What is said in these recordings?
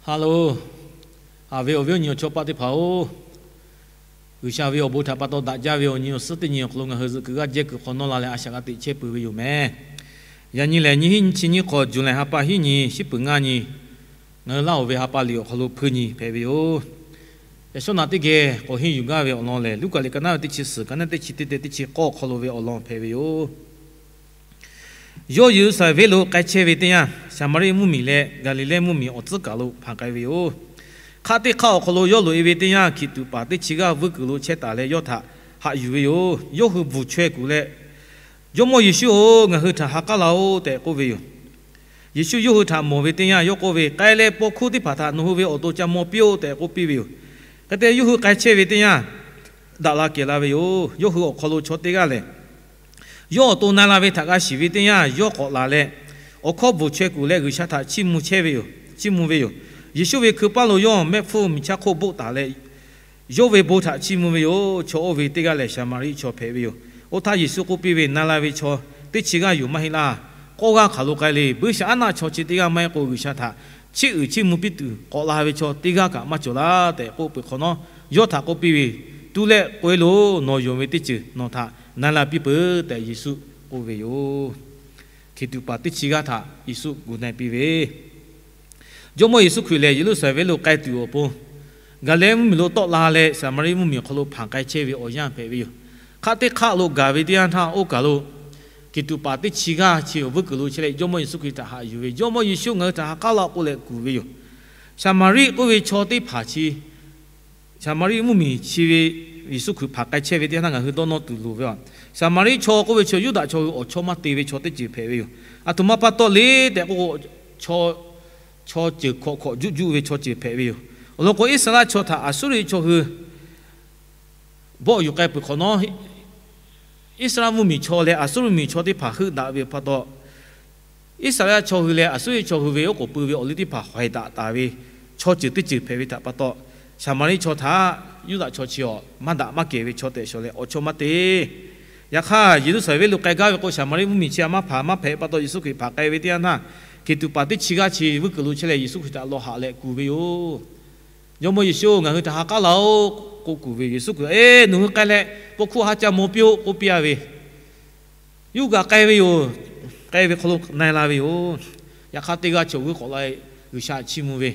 Ha loˬ, haꞈ ve awˬ viˉ awˬ nyi awˬ chawˇ paˆ teˇ hpaˍ-oˬ, G'uiˬsha ve awˬ bon htaꞈ pa taw daꞈ jaˇ ve awˬ nyi awˬ suhˉ teˇ nyi awˬ hk'aw lo ngaˬ hui zuhꞈ kuiˬ g'aˇ jehˇ kuiˬ hk'awꞈ nawˉ la leh a shaꞈ g'a teꞈ chehˇ peuˬ ve yoˬ meh. Yaꞈ nyi lehˬ, nyiˇ hinˉ nyiˇ chi nyiˇ hk'awꞈ, July ha pa hiˉ nyi, shiˉ peuˬ ngaˇ nyi, ngaˬ hui Laˇ hoˍ ve ha pa liꞈ awˬ hk'aw lo hpui nyi hpehꞈ ve yoˬ. Yaꞈ shawˉ naꞈ teˇ geh k'awꞈ henˇ yuˬ gaˇ ve awˬ lawn lehˬ, Luˉkaꞈ liꞈ ka naˉ ve teˇ chi suhˍ, ka naˉ teˇ chi teˇ te teˇ chi k'awˇ awˬ hk'aw lo ve awˬ lawn hpehꞈ ve yoˬ. Yawˇ Yeˍruˆsaˍlehnˍ venˇ lo k'ai chehˇ ve teˇ yanˇ, Saˍmaˍriˆ mvuhˇmiˬ leh Gaˍliˍlehˇ mvuhˇmiˬ awˬ tcuhˉ kaˬ lo hpanˍ k'ai ve yoˬ. Hk'aˆ teˇ hk'aˆ awˬ hk'aw lo yawˇ loꞈ-e ve teˇ yanˇ, hkiˬ tuꞈ paˍ teˇ chi g'aˇ vuiˇ kuiˬ lo chehˇ taˍ leh yawˇ htaꞈ haꞈ yuˬ ve yoˬ. Yawˇ hui bvuhˬ chaweh kuˬ leh, Jawˇmawˇ Yeˍsuˆ-oˬ, ngaˬ hui htaꞈ ha k'aˉ laˇ-oˆ tehꞈ k'oˆ ve yoˬ. Yeˍsuˆ yawˇ hui htaꞈ mawˬ ve teˇ yanˇ, yawˇ k'oˆ ve, K'ai leh paw hkuˇ teˇ hpaˍ htaꞈ nawˬ hui ve awˬ to ca maw piˇ-oˆ tehꞈ k'oˆ piˇ ve yoˬ. Hk'e te yawˇ hui k'ai chehˇ ve teˇ yanˇ, daꞈ la kehˬ la ve yoˬ. Yawˇ hui awˬ hk'aw lo chaw teˇ g'aˇ lehˬ, yawˇ awˬ to na la ve htaꞈ g'a shiˍ ve teˇ yanˇ, yawˇ k'awꞈ laˬ leh, awˬ hkawˇ bvuhˬ chaweh kuˬ leh G'uiˬsha htaꞈ chiˇ mvuh chehˇ ve yoˬ, chiˇ mvuh ve yoˬ. Yeˍsuˆ ve hkui paˇ lo yawˇ mehˆ hpfuhˇ miˬ chaˇ hk'oˆ boˆ taˍ leh, yawˇ ve bon htaꞈ chiˇ mvuh ve yoˬ. Chaw oˇ ve teˇ g'aˇ lehˬ, Saˍmaˍriˆ chaw hpehꞈ ve yoˬ. Oˇ htaˇ Yeˍsuˆ k'oˆ piˇ ve, Na la ve chaw teˇ chi g'aˇ yoˬ maˇ heˆ laˇ. K'awˇ g'aˇ hk'aˬ lo k'ai le. Buiˇshaˆaˉnaˆ chaw chi teˇ g'aˇ maˇ heˆ k'o, G'uiˬsha htaꞈ chiˇ uiˍ chiˇ mvuh piˇ tuˬ k'awꞈ la ve chaw teˇ g'aˇ kaꞈ maˇ cawˬ laˇ tehꞈ k'oˆ peuˬ hk'awꞈ nawˉ, yawˇ htaꞈ k'oˆ piˇ ve, Tu leh k'oꞈ-e loˬ. Nawˬ yonˍ ve teˇ ceuˬ nawˬ htaꞈ na la piˇ peuˬ tehꞈ Yeˍsuˆ k'oˆ ve yoˬ. Hkiˬ tuꞈ paˍ teˇ chi g'aˇ htaꞈ Yeˍsuˆ gu na-e piˇ ve Jawˇmawˇ Yeˍsuˆ Hkriꞈ lehˬ, Yeˍruˆsaˍlehnˍ venˇ lo k'ai tuˬ awˬ pon, Gaˍliˍlehˇ mvuhˇmiˬ lo tawˆ la leh Saˍmaˍriˆ mvuhˇmiˬ awˬ hk'aw lo hpanˍ k'ai chehˇ ve awˬ yanˇ hpehꞈ ve yoˬ. Hk'aˆ teˇ hk'aˆ lo gaˬ ve teˇ yanˇ htaˇ, oˇ kaˬ lo hkiˬ tuꞈ paˍ teˇ chi g'aˇ chi awˬ vuiˇ kuiˬ lo chehˇ leh Jawˇmawˇ Yeˍsuˆ Hkriꞈ htaꞈ haꞈ yuˬ ve, Jawˇmawˇ Yeˍsuˆ, ngaˬ hui htaꞈ ha k'aˉ laˇ-oˆ k'oˆ leh kuˬ ve yoˬ. Saˍmaˍriˆ k'oˆ ve chaw teˇ hpaˍ chi, Saˍmaˍriˆ mvuhˇmiˬ chi ve Yeˍsuˆ Hkriꞈ hpanˍ k'ai chehˇ ve teˇ yanˇ htaˇ ngaˬ hui dawˇ nawˇ tuˬ loˍ ve a. Saˍmaˍriˆ chaw k'oˆ ve chaw Yuˇdaꞈ chaw hui awˬ chawˇ maˇ te ve chaw teˇ ceuˬ hpehꞈ ve yoˬ. Aˬ htoꞈ ma pa taw le tehꞈ k'o, chaw ceuˬ hkawꞈ hkawꞈ juˆ juˆ ve chaw ceuˬ hpehꞈ ve yoˬ. Awˬ lawn k'o, Iˉsaˍreˍlaˆ chaw htaꞈ Aˍsuˇriˆ chaw hui bawˆ yuˬ k'ai peuˬ hk'awꞈ nawˉ, Iˉsaˍreˍlaˆ mvuhˇmiˬ chaw leh Aˍsuˇriˆ mvuhˇmiˬ chaw teˇ hpaˍ heuˆ daꞈ ve pa taw, Iˉsaˍreˍlaˆ chaw hui leh Aˍsuˇriˆ chaw hui ve oˉ k'oˍ pui ve awˬ liˇ teˇ hpaˍ hawehˬ daꞈ taˍ ve chaw ceuˬ teˇ ceuˬ hpehꞈ ve htaꞈ pa taw, Saˍmaˍriˆ chaw htaꞈ Yuˇdaꞈ chaw chi awˬ maˇ daꞈ maˇ kehˬ ve chaw tehꞈ shawˍ leh awˬ chawˇ maˇ te. Yaꞈ hk'aˇ, Yeˍruˆsaˍlehnˍ venˇ lo k'ai gaˇ ve k'o, Saˍmaˍriˆ mvuhˇmiˬ chi a maˇ hpanˍ maˇ hpehꞈ pa taw, Yeˍsuˆ Hkriꞈ hpanˍ k'ai ve teˇ yanˇ htaˇ, hkiˬ tuꞈ paˍ teˇ chi g'aˇ chi vuiˇ kuiˬ lo chehˇ leh Yeˍsuˆ Hkriꞈ htaꞈ lawˬ haꞈ leh kuˬ ve yoˬ. Jawˇmawˇ Yeˍsuˆ, ngaˬ hui htaꞈ ha k'aˉ laˇ-oˆ k'oˆ kuˬ ve yoˬ. Yeˍsuˆ Hkriꞈ, Eˬ, nawˬ hui k'ai leh paw hkuˇ ha ca maw piˇ-oˆ k'oˆ piˇ-a ve, Yuˇ kaꞈ k'ai ve yoˬ. K'ai ve hk'aw lo na-e la ve yoˬ. Yaꞈ hk'aˇ, teˇ g'aˇ chaw g'uiˇ k'awꞈ la-e G'uiˬsha chiˇ mvuh ve,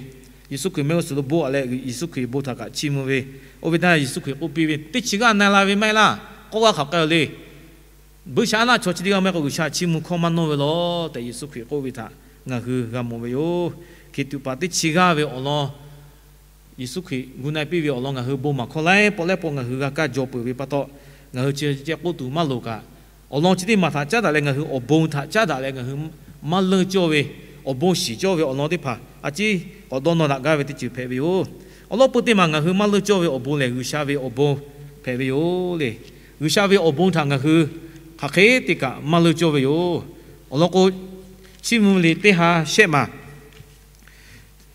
Yeˍsuˆ Hkriꞈ mehˆ g'uˇ suhˍ lo boˆ-a leh Yeˍsuˆ Hkriꞈ bon htaꞈ kaꞈ chiˇ mvuh ve, oˇ ve htaˇ Yeˍsuˆ Hkriꞈ k'oˆ piˇ ve, Teˇ chi g'aˇ na-e la ve maˇ heˆ laˇ. K'awˇ g'aˇ hk'aˬ k'ai-a le. Buiˇshaˆaˉnaˆ chaw chi teˇ g'aˇ maˇ heˆ k'o, G'uiˬsha chiˇ mvuh hkawˇ maˇ nawˇ ve law tehꞈ Yeˍsuˆ Hkriꞈ k'oˆ ve htaꞈ ngaˬ hui g'a mawˬ ve yoˬ. Hkiˬ tuꞈ paˍ teˇ chi g'aˇ ve awˬ lawn Yeˍsuˆ Hkriꞈ gu na-e piˇ ve awˬ lawn ngaˬ hui bon maˍ hkawˇ laiˉ pawˆ laiˉ pawˆ ngaˬ hui g'a kaˇ jaw peuˬ ve pa taw, ngaˬ hui chi ceh k'oˆ tuˬ maˇ loˍ kaꞈ, awˬ lawn chi teˇ maˬ htaꞈ caˉ daꞈ leh ngaˬ hui awˬ bon htaꞈ caˉ daꞈ leh ngaˬ hui maˇ leunˇ cawˇ ve, awˬ bon shiˍ cawˇ ve awˬ lawn teˇ hpaˍ a ciˉ k'awꞈ dawˇ nawˇ daꞈ gaˇ ve teˇ ceuˬ hpehꞈ ve yoˬ. Awˬ lawn peu teˇ maˬ ngaˬ hui maˇ leunˇ cawˇ ve awˬ bon lehˬ, G'uiˬsha ve awˬ bon hpehꞈ ve yoˬ le. G'uiˬsha ve awˬ bon htaꞈ ngaˬ hui hk'aˬ hk'e te kaꞈ maˇ leunˇ cawˇ ve yoˬ. Awˬ lawn k'o, Chiˇ mvuh liꞈ teˇ ha shehˆ maˬ,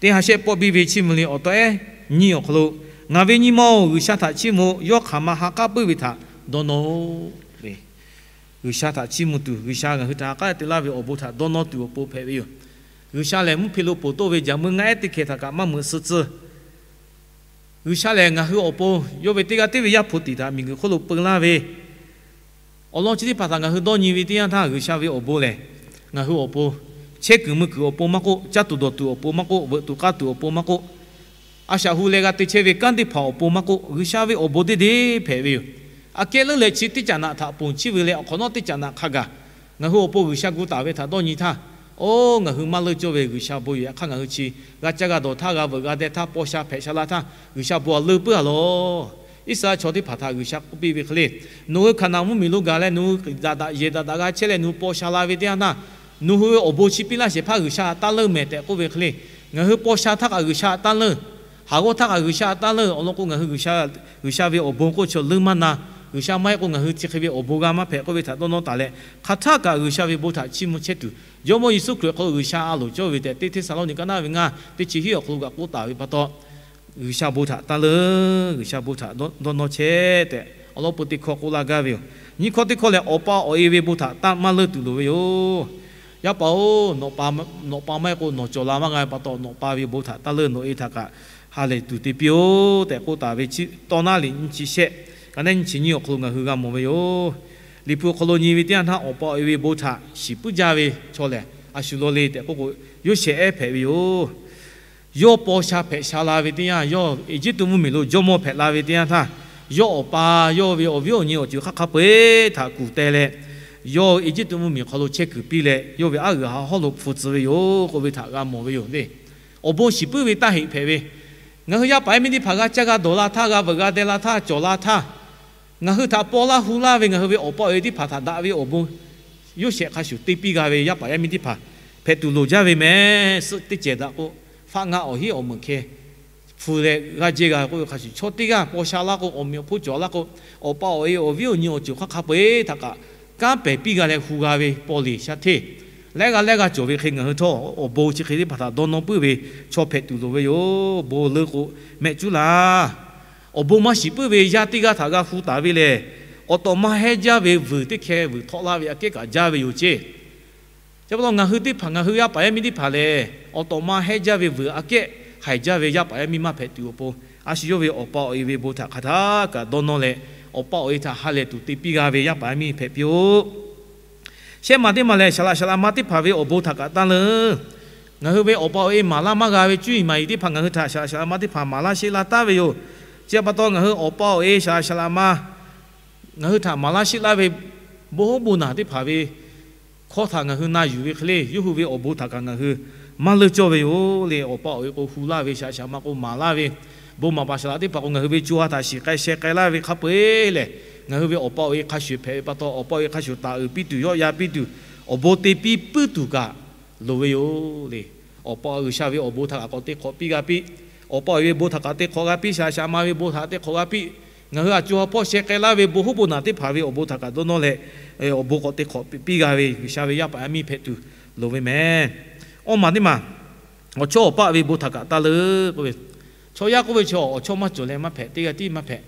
teˇ ha shehˆ pawˆ biˇ ve Chiˇ mvuh liꞈ awˬ taw ehˉ nyiˇ awˬ hk'aw lo, Ngaˬ ve nyi ma-oˬ, G'uiˬsha htaꞈ chiˇ mvuh. Yawˇ hk'aˬ ma ha k'aˉ puiˉ ve htaꞈ dawˇ nawˇ-oˆ. G'uiˬsha htaꞈ chiˇ mvuh tuˬ, G'uiˬsha ngaˬ hui htaꞈ ha k'aˉ te laˇ ve awˬ bon htaꞈ dawˇ nawˇ tuˬ awˬ pon hpehꞈ ve yoˬ. G'uiˬsha lehˬ, mvuhˇ hpe lo poˬ tawˆ ve jaꞈ meuˇ ngaˆ ehˉ teˇ hkeh htaꞈ kaꞈ maˇ meuꞈ suh tcuh. G'uiˬsha lehˬ, ngaˬ hui awˬ pon yawˇ ve teˇ g'aˇ tiˉ ve Yaˇ hpu tiꞈ htaꞈ miˬguiˬ hk'oˆ lo peu laˇ ve awˬ lawn chi teˇ hpaˍ htaꞈ ngaˬ hui dawˇ nyi ve teˇ yanˇ htaˇ, G'uiˬsha ve awˬ bon lehˬ, ngaˬ hui awˬ pon chehˇ kuiˬ mui kuiˬ awˬ pon maˇ k'oˆ, caˇ tuˬ dawˬ tuˬ awˬ pon maˇ k'oˆ, veuꞈ tuˬ k'aˇ tuˬ awˬ pon maˇ k'oˆ, a shaꞈ hu leh g'a te chehˇ ve kanˉ teˇ hpaˍ awˬ pon maˇ k'oˆ, G'uiˬsha ve awˬ bon deˇ deˇ hpehꞈ ve yoˬ. Aꞈ kehˉ leuˉ leh chi teˇ caꞈ naꞈ htaꞈ ponˬ chiˇ ve leh awˬ hk'awꞈ nawˉ teˇ caꞈ naꞈ hk'a gaˬ ngaˬ hui awˬ pon G'uiˬsha gu taˍ ve htaꞈ dawˇ nyi htaˇ, oˇ, ngaˬ hui maˇ leunˇ cawˇ ve G'uiˬsha bon yoˬ. Yaꞈ hk'aˇ, ngaˬ hui chi g'a caˇ g'a dawˬ htaˇ, g'a veuꞈ g'a deh htaˇ, paw sha hpehꞈ sha la htaˇ, G'uiˬsha bon aꞈ leunˇ puiˉ-a lawˬ. Iˉsaˍreˍlaˆ chaw teˇ hpaˍ htaꞈ G'uiˬsha k'oˆ piˇ ve hk'e le, Nawˬ hui Hkaˍnanˍ mvuhˇmiˬ lo gaˬ leh nawˬ hui daꞈ daꞈ yehˬ daꞈ daꞈ g'a chehˇ leh nawˬ hui paw sha la ve teˇ yanˇ htaˇ, nawˬ hui ve awˬ bon chi piˇ laˇ shehˍ hpaˇ G'uiˬsha htaꞈ taˇ leunˇ mehˍ tehꞈ k'oˆ ve hk'e le, ngaˬ hui paw sha htaˇ kaꞈ G'uiˬsha htaꞈ taˇ leunˇ, haˍ g'awˇ htaˇ kaꞈ G'uiˬsha htaꞈ taˇ leunˇ. Awˬ lawn k'o, ngaˬ hui G'uiˬsha ve awˬ bon k'oˆ chi leunˇ maˇ na. G'uiˬsha maˇ heˆ k'o, ngaˬ hui chi hk'e ve awˬ bon g'a maˇ hpehꞈ k'oˆ ve htaꞈ dawˇ nawˇ taˍ leh, hk'aˬ htaˇ kaꞈ G'uiˬsha ve bon htaꞈ chiˇ mvuh chehˇ tuˬ, Jawˇmawˇ Yeˍsuˆ Hkriꞈ awˬ hk'aw lo G'uiˬsha a loˍ cawˇ ve tehꞈ, teˇ Hteˇsaˍlawˇniˆ ka naˉ ve ngaˇ teˇ chi hiˉ awˬ hk'aw lo kaꞈ k'oˆ taˍ ve pa taw, G'uiˬsha bon htaꞈ taˇ leunˇ, G'uiˬsha bon htaꞈ dawˇ nawˇ chehˇ tehꞈ, awˬ lawn peu teˇ hkawˇ k'oˆ laˇ gaˇ ve yoˬ. Nyiˇ hkawˇ teˇ hkawˇ lehˬ, awˬ pa awˬ e ve bon htaꞈ taˇ maˇ leunˇ tuˬ loˍ ve yoˬ. Yaˇ paˍ-oˬ, nawˬ pa maˇ heˆ k'o nawˬ cawˬ la maˇ g'a ve pa taw, nawˬ pa ve bon htaꞈ taˇ leuˆ, nawˬ e htaꞈ kaꞈ ha lehˬ tuˬ te piˇ-oˆ tehꞈ k'oˆ taˍ ve, tawˇ naˉ liꞈ nyiˇ chi shehˆ, ka neˉ nyiˇ chi nyiˇ awˬ hk'aw lo ngaˬ hui g'a mawˬ ve yoˬ. Liꞈ hpu awˬ hk'aw lo nyi ve teˇ yanˇ htaˇ, awˬ pa awˬ e ve bon htaꞈ shiˍ puiˉ jaˇ ve chaw lehˬ, a shu lo le tehꞈ k'oˆ k'o, Yoˇsehꞈ ehˉ hpehꞈ ve yoˬ. Yawˇ paw sha hpehꞈ sha la ve teˇ yanˇ, yawˇ Eˇjiˇtuꞈ mvuhˇmiˬ lo jawˇmawˇ hpehꞈ la ve teˇ yanˇ htaˇ, yawˇ awˬ pa, yawˇ ve awˬ viˉ awˬ nyi awˬ ceuˬ hk'aˇ hk'a peu-eˬ htaꞈ kuˬ teh leh, yawˇ Eˇjiˇtuꞈ mvuhˇmiˬ hk'aw lo chehˇ kuiˬ piˇ leh, yawˇ ve aˉ g'uiˬ ha hawˉ lo hpu tcuh ve yoˬ k'oˆ ve htaꞈ g'a mawˬ ve yoˬ le. Awˬ bon shiˍ puiˉ ve taˇ heꞈ hpehꞈ ve, ngaˬ hui yaˇ paˍ yaˇ miˇ teˇ hpaˍ g'a caˇ g'a dawˬ la htaˇ, g'a veuꞈ g'a deh la htaˇ, cawˬ la htaˇ, ngaˬ hui htaꞈ paw laˇ hu laˇ ve ngaˬ hui ve awˬ pa awˬ e teˇ hpaˍ htaꞈ daꞈ ve awˬ bon Yoˇsehꞈ hk'a shuˍ te piˇ g'a ve yaˇ paˍ yaˇ miˇ teˇ hpaˍ hpehꞈ tuˬ loˍ jaˇ ve mehˍ. Suhˆ teˇ cehˬ daꞈ k'o, faˆ ngaˆ awˬ hiˉ awˬ meunˍ hkeh hpu leh g'aˇ jehˇ g'a k'oˆ ve hk'a shuˍ, chaw teˇ g'aˇ paw sha laˇ k'o, awˬ meꞈ awˬ hponˇ cawˬ laˇ k'o, awˬ pa awˬ e awˬ viˉ awˬ nyi awˬ ceuˬ hk'aˇ hk'a peu-eˬ htaꞈ kaꞈ kanˉ pehˍ piˇ g'a leh hu g'a ve paw leˬ sha hteˇ, lehˉ g'aˇ lehˉ g'aˇ cawˬ ve hk'e ngaˬ hui htawˇ awˬ bon chi hk'e teˇ hpaˍ htaꞈ dawˇ nawˇ puiˉ ve chaw hpehꞈ tuˬ loˍ ve yoˬ. Bon leuˆ k'o mehˆ cuˉ laˇ. Awˬ bon maˇ shiˍ puiˉ ve yaˇ teˇ g'aˇ htaꞈ g'a hu taˍ ve lehˬ, awˬ tawꞈ ma hehˉ jaˇ ve vuiˬ teˇ hkeh vuiˬ htawˆ laˇ ve aꞈ kehˉ kaꞈ jaˇ ve yoˬ ceˇ. Chi pa taw ngaˬ hui teˇ hpaˍ, ngaˬ hui yaˇ paˍ yaˇ miˇ teˇ hpaˍ lehˬ, awˬ tawꞈ ma hehˉ jaˇ ve vuiˬ aꞈ kehˉ haiˬ jaˇ ve yaˇ paˍ yaˇ miˇ maˇ hpehꞈ tuˬ awˬ pon, a shu yawˇ ve awˬ pa awˬ e ve bon htaꞈ hk'aˬ htaˇ kaꞈ dawˇ nawˇ leh, awˬ pa awˬ e htaꞈ ha lehˬ tuˬ te piˇ g'a ve yaˇ paˍ yaˇ miˇ hpehꞈ piˇ-oˆ. Shehˆ maˬ teˇ maˬ lehˬ, saˍ laꞈ saˍ laꞈ ma teˇ hpaˍ ve awˬ bon htaꞈ kaꞈ taˇ leuˆ. Ngaˬ hui ve awˬ pa awˬ e maˍ laˇ maˇ g'a ve cuˇ yiˍ maˍ yiˍ teˇ hpaˍ ngaˬ hui htaꞈ saˍ laꞈ saˍ laꞈ ma teˇ hpaˍ maˍ laˇ sheˆ laˇ taˍ ve yoˬ. Chi pa taw ngaˬ hui awˬ pa awˬ e saˍ laꞈ saˍ laꞈ ma ngaˬ hui htaꞈ maˍ laˇ sheˆ laˇ ve bon hoˉ bon naˬ teˇ hpaˍ ve hkawˇ htaꞈ ngaˬ hui na yuˬ ve hk'e le, yawˇ hui ve awˬ bon htaꞈ kaꞈ ngaˬ hui maˇ leuˆ cawˇ ve yoˬ le. Awˬ pa awˬ e k'o hu laˇ ve, saˍ laꞈ saˍ laꞈ ma k'o maˍ laˇ ve, bon maˍ paˍ saˍ laꞈ teˇ hpaˍ k'o ngaˬ hui ve co ha htaꞈ shiˍ k'ai sheh k'ai laˇ ve hk'a peu-eˬ lehˬ, ngaˬ hui ve awˬ pa awˬ e hk'a shuˍ hpehꞈ ve pa taw, awˬ pa awˬ e hk'a shuˍ taˍ uiˍ piˇ tuˬ, yawˆ yan piˇ tuˬ, awˬ bon te piˇ puiˉ tuˬ kaꞈ loˍ ve yoˬ le. Awˬ pa G'uiˬsha ve awˬ bon htaꞈ kaꞈ k'awꞈ te hk'awꞈ piˇ g'a piˇ. Awˬ pa awˬ e ve bon htaꞈ kaꞈ te hk'awꞈ g'a piˇ, saˍ laꞈ saˍ laꞈ ma ve bon htaꞈ te hk'awꞈ g'a piˇ. Ngaˬ hui a co ha hpawˇ sheh k'ai laˇ ve bon hoˉ bon naˬ teˇ hpaˍ ve awˬ bon htaꞈ kaꞈ dawˇ nawˇ leh, awˬ bon k'awꞈ te hk'awꞈ piˇ g'a ve G'uiˬsha ve yaˇ paˍ yaˇ miˇ hpehꞈ tuˬ loˍ ve mehˍ. Awˇ maˬ teˇ maˬ, awˬ chawˇ awˬ paˆ ve bon htaꞈ kaꞈ taˇ leuˆ k'oˆ ve, chaw yaˇ k'oˆ ve chaw awˬ chawˇ maˇ cawˬ leh maˇ hpehꞈ, teˇ g'aˇ tiˉ maˇ hpehꞈ.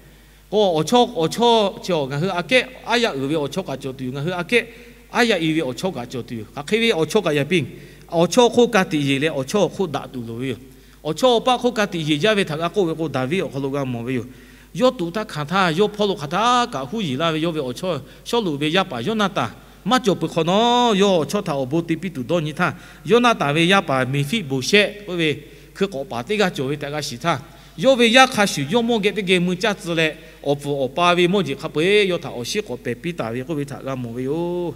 K'o awˬ chawˇ, awˬ chawˇ chi ngaˬ hui aꞈ kehˉ aˉ yaˇ uiˍ ve awˬ chawˇ kaꞈ cawˬ tuˬ yoˬ. Ngaˬ hui aꞈ kehˉ aˉ yaˇ i ve awˬ chawˇ kaꞈ cawˬ tuˬ yoˬ. Hk'aˬ hk'e ve awˬ chawˇ kaꞈ yaꞈ piˇ, awˬ chawˇ hk'oˆ ka tiꞈ yeˬ leh awˬ chawˇ awˬ hk'oˆ daꞈ tuˬ loˍ ve yoˬ. Awˬ chawˇ awˬ paˆ hk'oˆ ka tiꞈ yeˬ jaˇ ve htaꞈ g'a k'oˆ ve k'o, Daˍviˆ awˬ hk'aw lo g'a mawˬ ve yoˬ. Yawˇ tuꞈ htaˇ hkanˍ htaˇ yawˇ hpawˇ lo hk'aˬ htaˇ kaꞈ huˉ yeˬ laˇ ve yawˇ ve awˬ chawˇ, Sawˉluꞈ ve yaˇ paˍ Yawˇnaˍtanˍ maˇ cawˬ peuˬ hk'awꞈ nawˉ, yawˇ awˬ chawˇ htaꞈ awˬ bon te piˇ tuˬ dawˇ nyi htaˇ, Yawˇnaˍtanˍ ve yaˇ paˍ Meˍfiˆboˍshehˆ k'oˆ ve hkui k'awꞈ paˍ teˇ g'aˇ cawˬ ve htaꞈ g'a shiˍ htaˇ, yawˇ ve yaˇ hk'a shuˍ yawˇ mawˇ geh teˇ geh mui caˇ tcuh leh, awˬ pfuhˍ awˬ pa ve mawˇ jeˬ hk'a peu-eˬ yawˇ htaꞈ awˬ shiˉ k'awꞈ pehˬ piˇ taˍ ve k'oˆ ve htaꞈ g'a mawˬ ve yoˬ.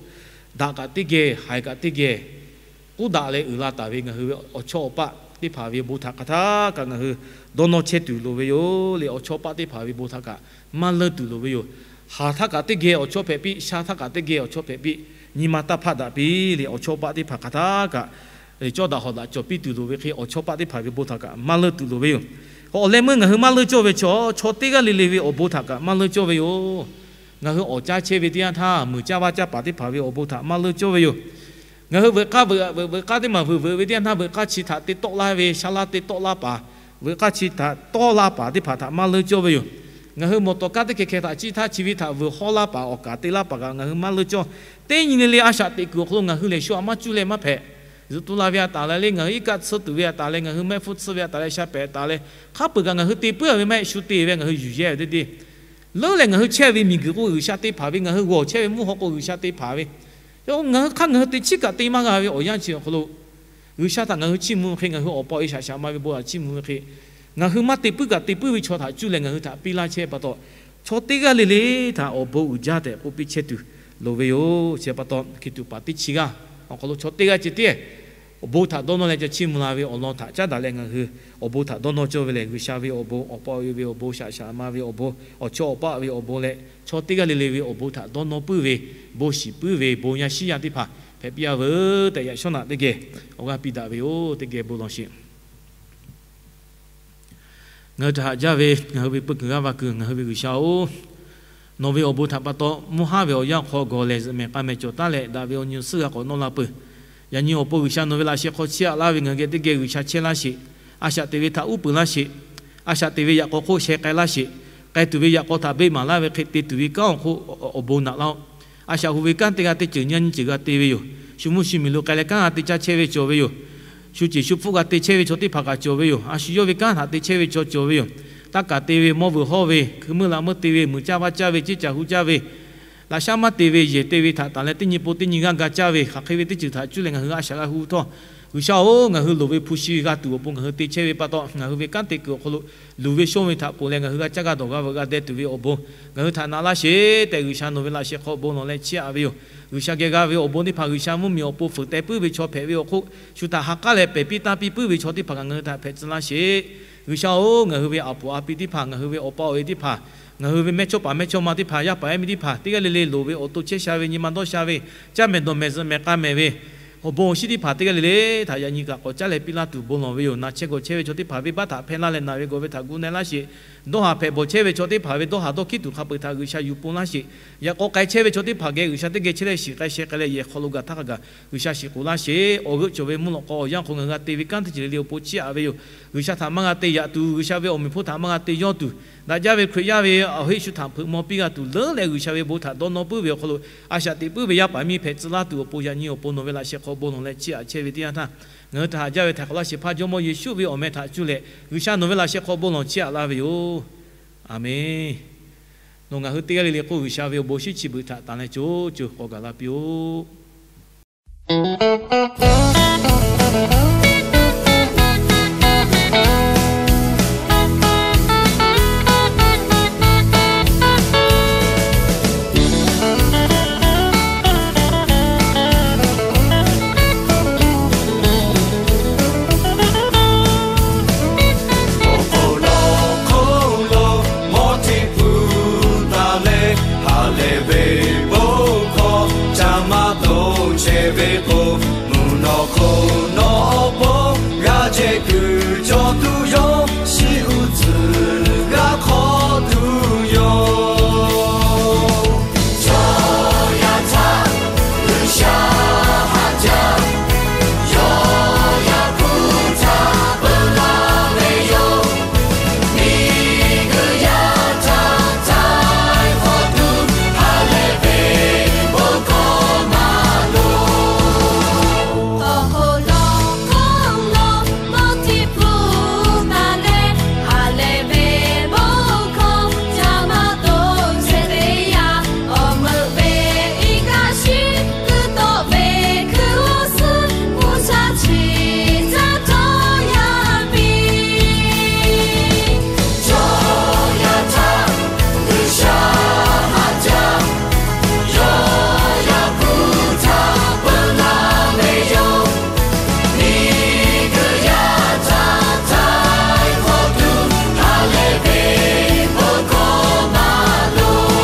Daꞈ kaꞈ teˇ geh, haiˬ kaꞈ teˇ geh, k'uˉ daꞈ leh uiˍ la taˍ ve ngaˬ hui ve awˬ chawˇ awˬ paˆ teˇ hpaˍ ve bon htaꞈ hk'aˬ htaˇ kaꞈ ngaˬ hui dawˇ nawˇ chehˇ tuˬ loˍ ve yoˬ le. Awˬ chawˇ paˆ teˇ hpaˍ ve bon htaꞈ kaꞈ maˇ leuˆ tuˬ loˍ ve yoˬ. Haˍ htaˇ kaꞈ teˇ geh awˬ chawˇ hpehꞈ piˇ, sha htaˇ kaꞈ teˇ geh awˬ chawˇ hpehꞈ piˇ, nyi ma taˇ hpaˆ daꞈ piˇ le. Awˬ chawˇ paˆ teˇ hpaˍ hk'aˬ htaˇ kaꞈ cawˇ daꞈ hawˍ daꞈ cawˬ piˇ tuˬ loˍ ve hk'e, awˬ chawˇ paˆ teˇ hpaˍ ve bon htaꞈ kaꞈ maˇ leuˆ tuˬ loˍ ve yoˬ. K'o awˬ leh meuˇ ngaˬ hui maˇ leuˆ cawˇ ve chaw, chaw teˇ g'aˇ le le ve awˬ bon htaꞈ kaꞈ maˇ leuˆ cawˇ ve yoˬ. Ngaˬ hui awˍ caˇ chehˇ ve teˇ yanˇ htaˇ, muiˬ caˇ vaˇ caˇ paˍ teˇ hpaˍ ve awˬ bon htaꞈ maˇ leuˆ cawˇ ve yoˬ. Ngaˬ hui veuꞈ k'aˇ veuꞈ, veuꞈ k'aˇ teˇ maˬ veuꞈ veuꞈ ve teˇ yanˇ htaˇ, veuꞈ k'aˇ chi htaꞈ te tawˆ laˇ ve, sha laˇ te tawˆ laˇ paˍ, veuꞈ k'aˇ chi htaꞈ tawˆ laˇ paˍ teˇ hpaˍ htaꞈ maˇ leuˆ cawˇ ve yoˬ. Ngaˬ hui mawˬ tawˍ kaˇ teˇ hkeh hkeh htaꞈ ciˇ htaˇ, chi ve htaꞈ veuꞈ hawˉ laˇ paˍ, awˬ kaˍ te laˇ paˍ kaꞈ ngaˬ hui maˇ leuˆ cawˇ. Teˇ nyi le le a shaꞈ teꞈ kuiˬ awˬ hk'aw lo ngaˬ hui lehˬ shu aꞈ maˇ cuˇ leh maˇ hpehꞈ. Zuhꞈ tu la ve a taˍ leh le, ngaˬ hui iˉ kaˆ tsuhˇ tuˬ ve a taˍ leh, ngaˬ hui mehˆ hpfuhˇ tsuhˇ ve a taˍ leh, sha pehˍ a taˍ leh, hk'a peuˬ kaꞈ ngaˬ hui te puiˉ a ve maˇ heˆ, shu te ve ngaˬ hui yuˬ yehˇ ve teˇ te. Leuˉ lehˬ ngaˬ hui chehˇ ve miˬguiˬ k'o G'uiˬsha te hpanˍ ve, ngaˬ hui g'awˬ chehˇ ve mvuhˇ haw k'o G'uiˬsha te hpanˍ ve. Ngaˬ hui hk'aˇ ngaˬ hui te chiˉ kaꞈ te maˇ g'a ve awˬ yanˇ chi awˬ hk'aw lo, G'uiˬsha htaꞈ ngaˬ hui chiˇ mvuh ve hk'e, ngaˬ hui awˬ pa awˬ e shaꞈ shaꞈ ma ve bon htaꞈ chiˇ mvuh ve hk'e, ngaˬ hui maˇ te puiˉ kaꞈ te puiˉ ve chaw htaꞈ cuˇ leh ngaˬ hui htaꞈ piˇ laˇ chehˇ pa taw, chaw teˇ g'aˇ le le htaꞈ awˬ bon uiˍ jaˇ tehꞈ k'oˆ piˇ chehˇ tuˬ loˍ ve yoˬ. Chi pa taw hkiˬ tuꞈ paˍ teˇ chi g'aˇ awˬ hk'aw lo chaw teˇ g'aˇ ceh tiˉ awˬ bon htaꞈ dawˇ nawˇ leh ca chiˇ mvuh la ve awˬ lawn htaꞈ caˉ daꞈ leh ngaˬ hui awˬ bon htaꞈ dawˇ nawˇ cawˇ ve lehˬ, G'uiˬsha ve awˬ bon, awˬ pa awˬ e ve awˬ bon, shaꞈ shaꞈ ma ve awˬ bon, awˬ chawˇ awˬ paˆ ve awˬ bon leh chaw teˇ g'aˇ le le ve awˬ bon htaꞈ dawˇ nawˇ puiˉ ve, bon shiˍ puiˉ ve, bon yaˇ shiˉ yaˇ teˇ hpaˍ hpehꞈ piˇ a veuˬ tehꞈ yaꞈ shawˉ naꞈ teˇ geh awˬ g'aˇ piˇ daꞈ ve yoˬ. Teˇ geh bon lawˬ sheˍ. Ngaˬ hui htaꞈ haꞈ jaˇ ve ngaˬ hui ve peu kuiˬ g'aˇ va kuiˬ ngaˬ hui ve G'uiˬsha-oˬ, nawˬ ve awˬ bon htaꞈ pa taw mvuhˇ haˉ ve awˬ yanˇ hk'aw gawˬ lehˬ zuhꞈ mehˍ k'a mehˍ cawˬ taˉ leh daꞈ ve awˬ nyi awˬ suhˉ g'a k'awꞈ nawˇ la peuˬ. Yaꞈ nyi awˬ pon G'uiˬsha nawˬ ve laꞈ sheh hk'aw chiˇ aꞈ laˇ ve ngaˬ hui geh teˇ geh G'uiˬsha chehˇ laˇ sheˍ. A shaꞈ teꞈ ve htaꞈ uˉ peunˍ laˇ sheˍ. A shaꞈ teꞈ ve yaꞈ k'aw hk'oˆ sheh k'ai laˇ sheˍ. K'ai tuˬ ve yaꞈ k'aw htaꞈ beˆ maˍ laˇ ve hk'e te tuˬ ve kanˉ awˬ hk'oˆ awˬ bon naꞈ laˇ-oˆ. A shaꞈ hu ve kanˉ teˇ g'aˇ teˇ ceuˬ nyi nyi ceuˬ g'a te ve yoˬ. Shu mvuhˇ shu miˬ lo k'ai leh kanˉ g'a te caˇ chehˇ ve cawˬ ve yoˬ. Shu ceˬ shu hpfuhˆ g'a te chehˇ ve chaw teˇ hpaˍ kaꞈ cawˬ ve yoˬ. A shu yawˇ ve kanˉ htaꞈ te chehˇ ve chaw cawˬ ve yoˬ. Taˇ kaˬ te ve, mawˇ vuiˬ hawˇ ve, hkui meuˇ laꞈ meuˇ te ve, muiˬ caˇ vaˇ caˇ ve, ceˇ caˬ hu caˇ ve, laꞈ shaˉ maˇ te ve, yehˬ te ve htaꞈ tanˬ leh teˇ nyi po teˇ nyi g'aˇ ga caˇ ve, hk'aˬ hk'e ve teˇ ceuˬ htaꞈ cuˇ leh ngaˬ hui a shaꞈ g'a hu htawˇ, G'uiˬsha-oˬ, ngaˬ hui loˍ ve hpu shi g'a tuˬ awˬ pon ngaˬ hui te chehˇ ve pa taw, ngaˬ hui ve kanˉ te kuiˬ awˬ hk'aw lo luˬ ve shonˇ ve htaꞈ ponˬ leh ngaˬ hui g'a caˇ g'a dawˬ g'a veuꞈ g'a deh tuˬ ve awˬ bon ngaˬ hui htaꞈ na laˇ sheˍ tehꞈ, G'uiˬsha nawˬ ve laꞈ sheh hk'aw bon lawˬ leh chiˇ aꞈ ve yoˬ. G'uiˬsha geh g'a ve awˬ bon teˇ hpaˍ G'uiˬsha mvuhˇmiˬ awˬ pon fuiˍ teh puiˉ ve chaw hpehꞈ ve awˬ hk'oˆ, shu htaꞈ ha k'aˉ leh pehˬ piˇ tanˇ piˇ puiˉ ve chaw teˇ hpaˍ kaꞈ ngaˬ hui htaꞈ hpehꞈ tcuh laˇ sheˍ. G'uiˬsha-oˬ, ngaˬ hui ve a poˍ a pi teˇ hpaˍ, ngaˬ hui ve awˬ pa awˬ e teˇ hpaˍ, ngaˬ hui ve mehˇchawˇpaˍ mehˇchawˇma teˇ hpaˍ, yaˇ paˍ yaˇ miˇ teˇ hpaˍ teˇ g'aˇ le le loˍ ve awˬ to chehˇ sha ve, nyi ma dawˇ sha ve, caˇ mehˍ dawˬ mehˍ zuhꞈ mehˍ k'a mehˍ ve, awˬ bon awˬ shinˉ teˇ hpaˍ teˇ g'aˇ le le htaꞈ yaꞈ nyi kaꞈ k'awꞈ caˉ leh piˇ laˇ tuˬ bon lawˬ ve yoˬ. Na chehˇ gawˬ chehˇ ve chaw teˇ hpaˍ venˇbaˆ htaꞈ hpehˇ laˇ leh naˬ ve gawˬ ve htaꞈ gu na laˇ sheˍ. Dawˇ haˍ hpehꞈ bawˬ chehˇ ve chaw teˇ hpaˍ ve dawˇ haˍ dawˇ hkiˉ tuˬ hk'a peu-eˬ htaꞈ G'uiˬsha yuˬ pon laˇ sheˍ. Yaꞈ k'aw k'ai chehˇ ve chaw teˇ hpaˍ geh G'uiˬsha teˇ geh chehˇ leh shiˍ k'ai sheh k'ai leh yehˬ hk'aw lo gaˬ htaˇ hk'a gaˬ G'uiˬsha shiˍ k'oˍ laˇ sheˍ. Awˬ g'euˆ cawˬ ve mvuhˇ lawꞈ k'aw awˬ yanˇ hk'aw ngaˬ hui g'a te ve kanˉ teˇ ceuˬ le le awˬ pon chiˇ aꞈ ve yoˬ. G'uiˬsha htaꞈ maˇ g'a te yaꞈ tuˬ, G'uiˬsha ve awˬ meꞈ hpfuhˇ htaꞈ maˇ g'a te yawˇ tuˬ, daꞈ jaˇ ve Hkriꞈ yaˇ ve awˬ heˆ shu htaꞈ hpeuꞈ maw piˇ g'a tuˬ leuˉ leh, G'uiˬsha ve bon htaꞈ dawˇ nawˇ puiˉ ve awˬ hk'aw lo a shaꞈ teꞈ puiˉ ve yaˇ paˍ miˇ hpehꞈ tcuh laˇ tuˬ awˬ pon yaꞈ nyi awˬ pon nawˬ ve laꞈ sheh hk'aw bon lawˬ leh chiˇ aꞈ chehˇ ve teˇ yanˇ htaˇ, ngaˬ hui htaꞈ haꞈ jaˇ ve htaiˍ hk'awꞈ laˇ sheˍ hpaˇ Jawˇmawˇ Yeˍsuˆ ve awˬ meh htaꞈ cuˇ leh G'uiˬsha nawˬ ve laꞈ sheh hk'aw bon lawˬ chiˇ aꞈ laˇ ve yoˬ. Aˬmenˍ. Nawˬ ngaˬ hui teˇ g'aˇ le le k'o, G'uiˬsha ve awˬ bon shinˉ chi beuꞈ htaꞈ tanˬ leh co co k'awꞈ gaˬ la piˇ-oˆ. Awˬ hk'aw lo hk'oˆ lo mawˇ hteˇ hpu taˍ leh, ha lehˬ ve bon hkawˇ caˇ maˇ toꞈ chehˇ ve k'o, mvuhˇ naw hk'oˆ nawˬ awˬ pon g'a jehˬ kuiˬ cawˬ tuˬ yoˬ. Shiˉ uiˍ tcuhˬ g'a hk'awꞈ tuˬ yoˬ. Chaw yaˇ htaꞈ G'uiˬsha haꞈ jaˇ, yawˇ yaˇ hpu htaꞈ peuˬ laˇ ve yoˬ. Miˬguiˬ yaˇ htaꞈ htaiˍ hk'awꞈ tuˬ ha lehˬ ve bon hkawˇ maˇ loˍ. Awˬ hk'aw lo hk'oˆ lo mawˇ hteˇ hpu taˍ leh, ha lehˬ ve bon hkawˇ caˇ maˇ toꞈ chehˇ ve yaˇ, awˬ meuꞈ ve iˉ kaˆ shiˉ kuiˬ tawˆ ve hkui g'awˇ suhˉ, mvuhˇ shaˆ chi caˇ htawˇ yaˇ piˇ. Chaw yaˇ htaꞈ G'uiˬsha haꞈ jaˇ, yawˇ yaˇ hpu htaꞈ peuˬ laˇ ve yoˬ. Miˬguiˬ yaˇ htaꞈ htaiˍ hk'awꞈ tuˬ ha lehˬ ve bon hkawˇ maˇ loˍ.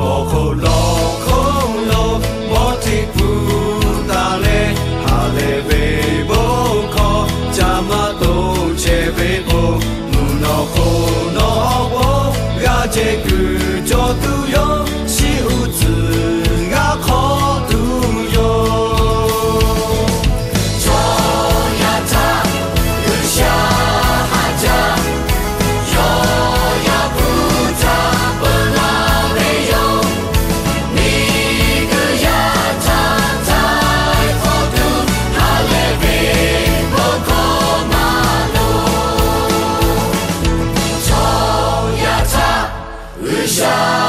Awˬ hk'aw lo hk'oˆ lo mawˇ hteˇ hpu taˍ leh, ha lehˬ ve bon hkawˇ caˇ maˇ toꞈ chehˇ ve k'o, mvuhˇ naw hk'oˆ nawˬ awˬ pon g'a jehˬ kuiˬ cawˬ tuˬ yoˬ. Shiˉ uiˍ tcuhˬ g'a hk'awꞈ tuˬ yoˬ. Chaw yaˇ htaꞈ G'uiˬsha haꞈ jaˇ, yawˇ yaˇ hpu htaꞈ peuˬ laˇ ve yoˬ. Miˬguiˬ yaˇ htaꞈ htaiˍ hk'awꞈ tuˬ ha lehˬ ve bon hkawˇ maˇ loˍ. Chaw yaˇ htaꞈ G'uiˬsha